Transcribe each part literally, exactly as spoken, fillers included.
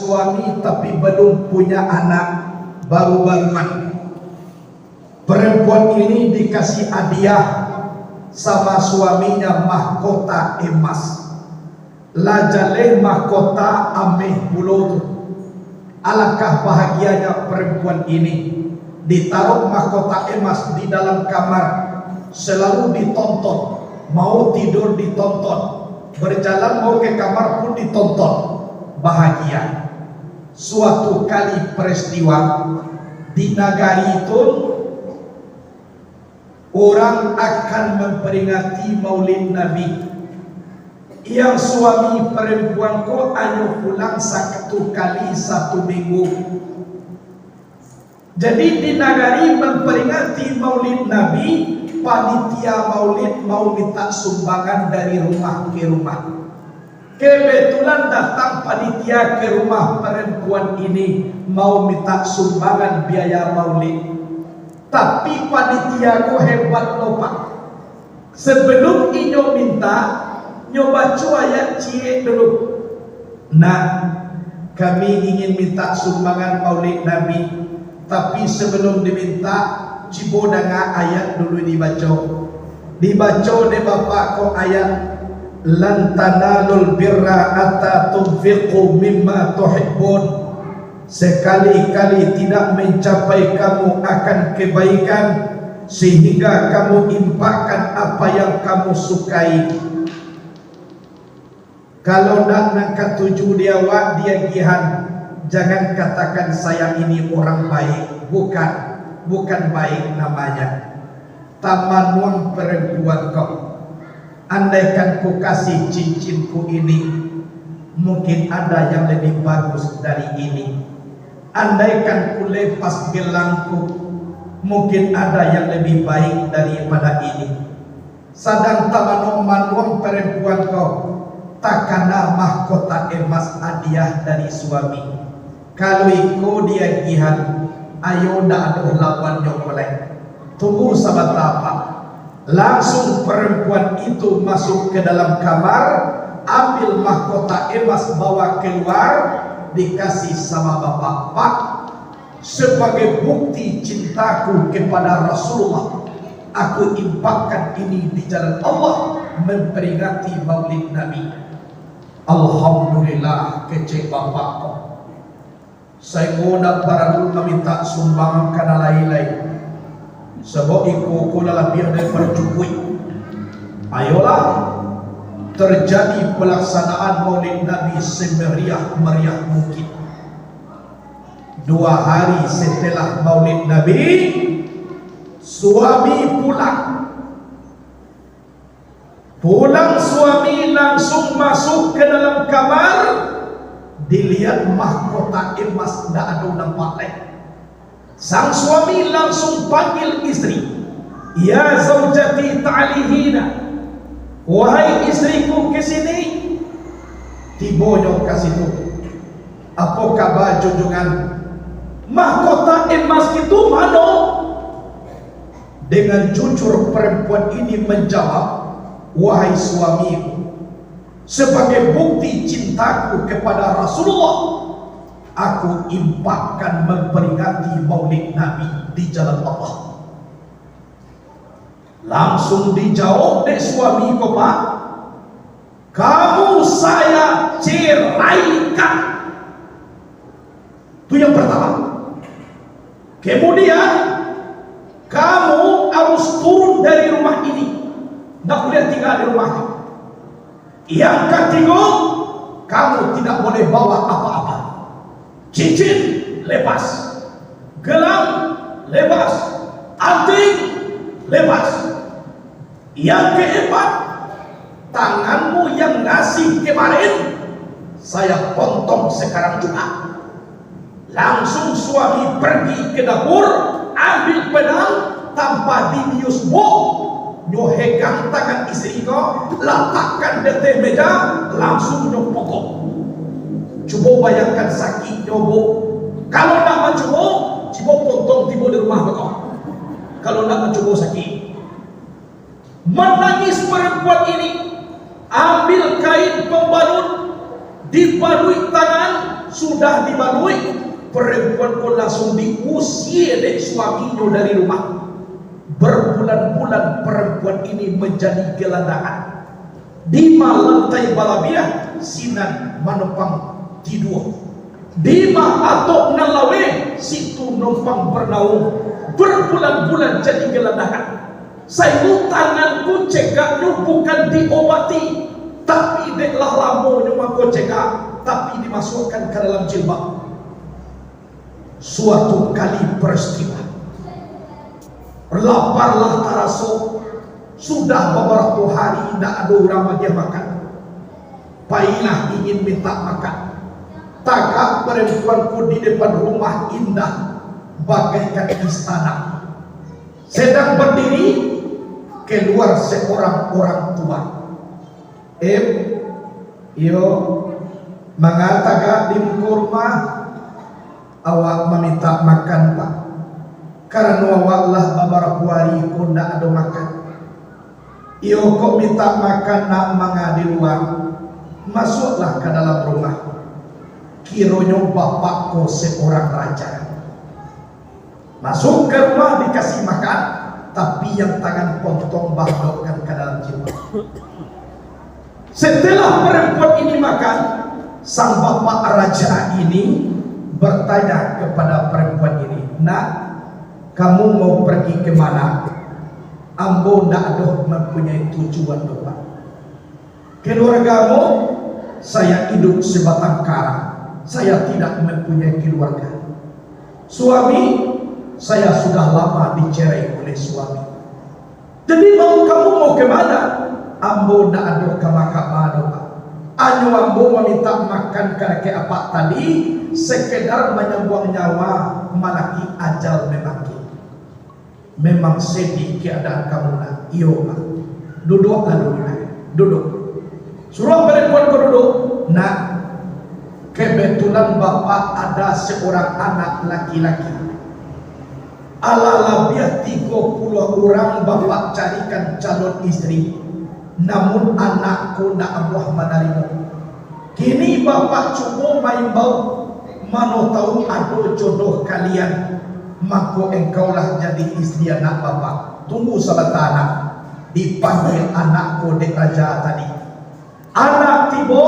suami tapi belum punya anak, baru-baruan. Perempuan ini dikasih hadiah sama suaminya mahkota emas. Lah jaleh mahkota ameh pulo tu. Alangkah bahagianya perempuan ini. Ditaruh mahkota emas di dalam kamar, selalu ditonton, mau tidur ditonton, berjalan mau ke kamar pun ditonton. Bahagia. Suatu kali peristiwa, di nagari itu, orang akan memperingati Maulid Nabi. Yang suami perempuan ko hanyo pulang satu kali satu minggu. Jadi, di nagari memperingati Maulid Nabi, panitia Maulid mau minta sumbangan dari rumah ke rumah. Kebetulan datang panitia ke rumah perempuan ini, mau minta sumbangan biaya Maulid. Tapi panitia ko hebat lo, Pak. Sebelum inyo minta, nyo baco ayat ciek dulu. "Nak, kami ingin minta sumbangan Maulid Nabi, tapi sebelum diminta, cubo danga ayat dulu dibaco." Dibaco dek bapak ko ayat, "Lan tanalul birra hatta tunfiqu mimma tuhibbun." Sekali-kali tidak mencapai kamu akan kebaikan, sehingga kamu infakkan apa yang kamu sukai. Kalau ndak nan katuju di awak diagihan, jangan katakan saya ini orang baik. Bukan, bukan baik namanya. Tamanuang perempuan ko. Andaikan ku kasih cincinku ini, mungkin ada yang lebih bagus dari ini. Andaikan ku lepas gelangku, mungkin ada yang lebih baik daripada ini. Sadang tamanuang-manuang perempuan ko, takana mahkota emas hadiah dari suami. Kalau iko diagihan, ayo ndak ado lawannyo ko lai. Tunggu sabanta, Pak. Langsung perempuan itu masuk ke dalam kamar, ambil mahkota emas, bawa keluar, dikasih sama bapak. "Pak, sebagai bukti cintaku kepada Rasulullah, aku infakkan ini di jalan Allah memperingati Maulid Nabi." Alhamdulillah, kecek bapak ko. Sainggo ndak paralu maminta sumbangan ka nan lain lai. Sabab iko ko lah labiah daripado cukuik. Ayolah, terjadi pelaksanaan Maulid Nabi semeriah-meriah mungkin. Dua hari setelah Maulid Nabi, suami pulang. Pulang suami langsung masuk ke dalam kamar, dilihat mahkota emas ndak ado nampak lai. Sang suami langsung panggil istri, "Ya zaujati, ta'ali hina, wahai istriku, ke sini." Tibonyo ka situ. "Apo kaba, junjungan? Mahkota emas itu mano?" Dengan jujur perempuan ini menjawab, "Wahai suamiku, sebagai bukti cintaku kepada Rasulullah, aku infakkan memperingati Maulid Nabi di jalan Allah." Langsung dijawab dek suami ko, Pak, "Kamu saya ceraikan." Itu yang pertama. Kemudian, kamu harus turun dari rumah ini. Ndak boleh tinggal di rumah ini. Yang ketiga, kamu tidak boleh bawa apa-apa. Cincin lepas, gelang lepas, anting lepas. Yang keempat, tanganmu yang ngasih kemarin, saya potong sekarang juga. Langsung suami pergi ke dapur, ambil pedang, tanpa dibius buah, nyo hegang tangan istri ko, latakkan di ateh meja, langsung nyo potong. Cubo bayangkan sakiknyo, Bu. Kalau ndak mancubo, cubo potong tibo di rumah ko. Kalau ndak mancubo sakik. Manangis perempuan ini, ambil kain pembalut, dibaluik tangan, Sudah dibaluik, perempuan ko langsung diusie dek suaminyo dari rumah. Berbulan-bulan perempuan ini menjadi gelandangan. Dima lantai balabiah, sinan manumpang tidua. Dima atap nan laweh, situ numpang bernaung. Berbulan-bulan jadi gelandangan. Sainggo tangan ko cegaknyo bukan diobati, tapi dek lah lamonyo mangko cegak, tapi dimasuakkan ka dalam jilbab. Suatu kali peristiwa, lapar lah taraso, sudah babarapo hari indak ado urang magiah makan. Pailah ingin mintak makan. Tagak perempuan ko di depan rumah indah bagaikan istana. Sedang berdiri, keluar seorang orang tua. "Em, iyo, manga tagak di muko rumah?" "Awak mamintak makan, Pak. Karano awak lah babarapo ari ko ndak ado makan." "Iyo, kok mintak makan nak manga di lua? Masuaklah ka dalam rumah." Kironyo bapak ko seorang raja. Masuak ka rumah dikasih makan, tapi yang tangan pontong bahandokkan ka dalam jilbab. Setelah perempuan ini makan, sang bapak raja ini bertanya kepada perempuan ini, "Nak, kamu mau pergi ke mana? Ambo ndak doh mempunyai tujuan doh, Pak. Keluargamu, saya hidup sebatang kara, saya tidak mempunyai keluarga. Suami, saya sudah lama dicerai oleh suami. Jadi, mau kamu mau ke mana?" "Ambo ndak ado kama-kama doh, Pak. Anyo ambo mamintak makan ka dakek apak tadi, sekedar manyambuang nyawa, malaki ajal memanggil." "Memang sedih keadaan kamu, Nak." "Iyo, Pak." "Duduaklah dulu, Nak. Duduk." Suruah perempuan ko duduk. "Nak, kebetulan Bapak ada seorang anak laki-laki. Alah labiah tigo puluah urang Bapak carikan calon istri, namun anak ko ndak amuah manarimo. Kini Bapak cubo maimbau, mano tahu ado jodoh kalian, mako engkaulah jadi istri anak Bapak. Tunggu sabanta, Nak." Dipanggil anak ko dek raja tadi. Anak tibo,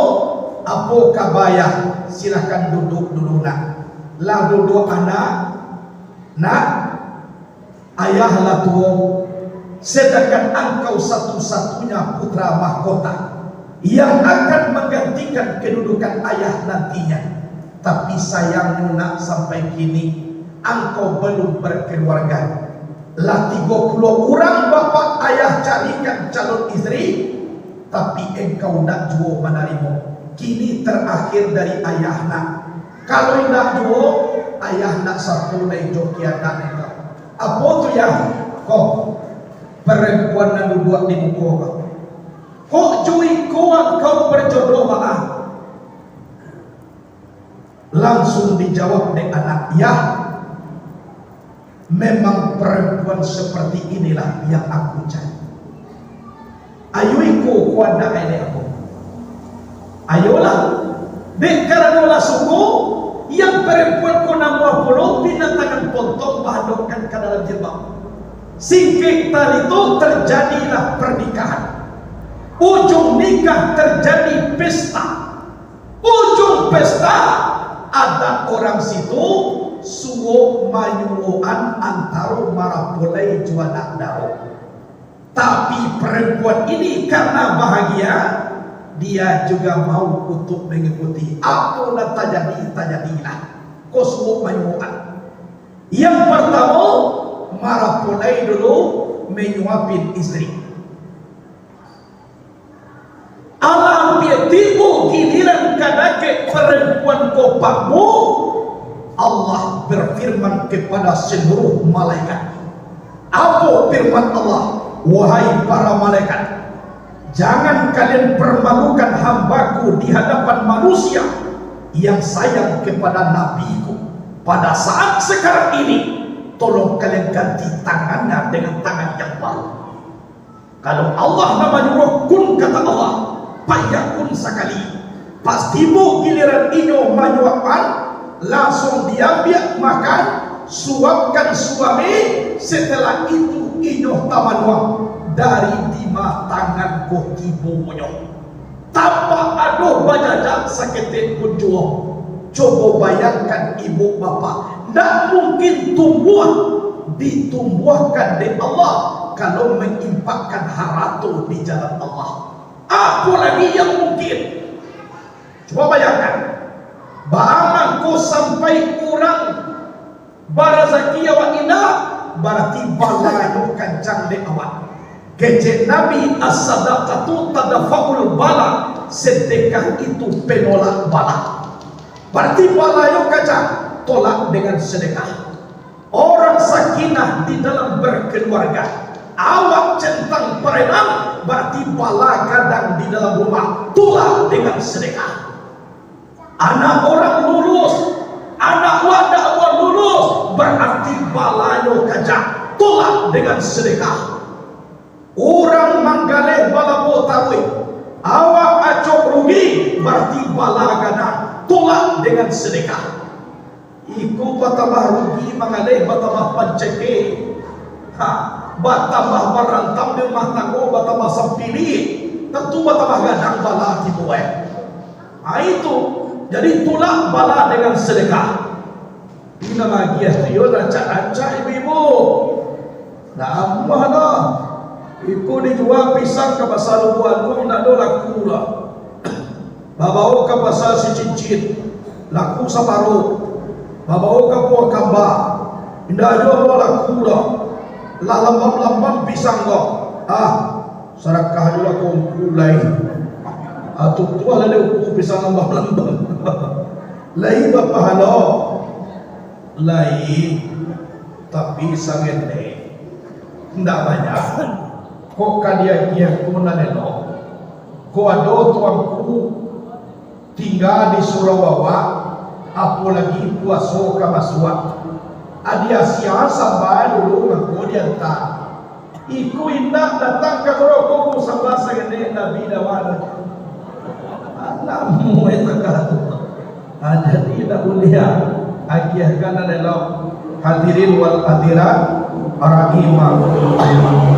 "Apo kaba, Yah? Silakan duduk dulu, Nak." "Lah duduk, Anak?" "Nak, Ayah lah tuo, sedangkan angkau satu-satunya putra mahkota yang akan menggantikan kedudukan ayah nantinya. Tapi sayangnyo, Nak, sampai kini angkau belum berkeluarga. Lah tigo puluah urang bapak ayah carikan calon istri, tapi engkau ndak juo manarimo. Kini terakhir dari ayah, Nak. Kalau indak juo, ayah ndak sato lai jo kianak engkau." "Apo tu, Yah?" "Ko, perempuan nan duduak di muko ko. Kok jo iko angkau berjodoh baa?" Langsung dijawab dek anak, "Yah, memang perempuan seperti inilah yang aku cari." "Ayo iko ko anak dek ambo." "Ayolah, dek karano lah suko, yang perempuan ko namuah pulo binatang pontong bahadokkan ka dalam jilbab." Singkek carito, terjadilah pernikahan. Ujung nikah terjadi pesta. Ujung pesta, adat orang situ suok manyuokan antaro marapulai jo anak daro. Tapi perempuan ini karena bahagia, dia juga mau untuk mengikuti. Apo nan tajadi, tajadilah. Ko suok manyuokan. Yang pertamo, marapulai dulu menyuapin istri. Alah ampia tibo giliran kadakek perempuan ko panggung, Allah berfirman kepada seluruh malaikat. Apo firman Allah? "Wahai para malaikat, jangan kalian permalukan hamba-Ku di hadapan manusia yang sayang kepada Nabi-Ku. Pada saat sekarang ini, tolong kalian ganti tangannya dengan tangan yang baru." Kalau Allah nan manyuruh, kun, kata Allah, fayakun sakali. Pas tibo giliran inyo manyuapkan, lansuang diambiak makan, suapkan suami, setelah itu inyo tamanuang. Dari dima tangan ko tibonyo. Tanpa ado bajajak saketek pun juo. Cobo bayangkan, ibu bapak, ndak mungkin tumbuah ditumbuahkan dek Allah kalau manginfakkan harato di jalan Allah. Apo lagi yang mungkin? Cubo bayangkan, baa mangko sampai urang barasaki awak indak, barati balanyo kancang dek awak. Kecek Nabi, "As-sadaqatu tadfa'ul bala," sedekah itu penolak bala. Barati balanyo kancang, tolak dengan sedekah. Orang sakinah di dalam berkeluarga, awak centang parenang, barati bala gadang di dalam rumah, tolak dengan sedekah. Anak orang lulus, anak wadah buah lulus, barati balanyo kancang, tolak dengan sedekah. Urang manggaleh balabo taruih, awak acok rugi, barati bala gadang, tolak dengan sedekah. Iko batambah rugi manggaleh, batambah pancekek, ha, batambah barantam di rumah tanggo, batambah sampilik, tantu batambah gadang bala tibo, eh. Ha, itu. Jadi, tolak bala dengan sedekah. Indak magiah tu yo rancak-rancak ibu-ibu. Ndak amuah doh. Iko dijua pisang ka Pasa Lubuak Aluang, ndak ado laku doh. Babao ka Pasa Sicincin, laku saparuah. Babao ka Pulau Kamba, indak juo laku doh. Lah lambam-lambam pisang ko. Ah, sadakah juo lah ko Ungku lai. Ah, tu, tu lah dek Ungku pisang lambam-lambam. Lai bapahalo. Lai, tapi sangenek. Indak banyak. Kok ka diagiah ko nan elok. Kok ado tuangku tingga di surau awak, apo lagi puaso ka masuak. Adiak sia samba dulu mangko dianta. Iko indak datang ka surau ko, samba sangenek Nabi Dawan. Anak muai takah tu. Ah, jadi indak buliah. Agiahkan nan elok. Hadirin wal hadirat, rahimakumullah.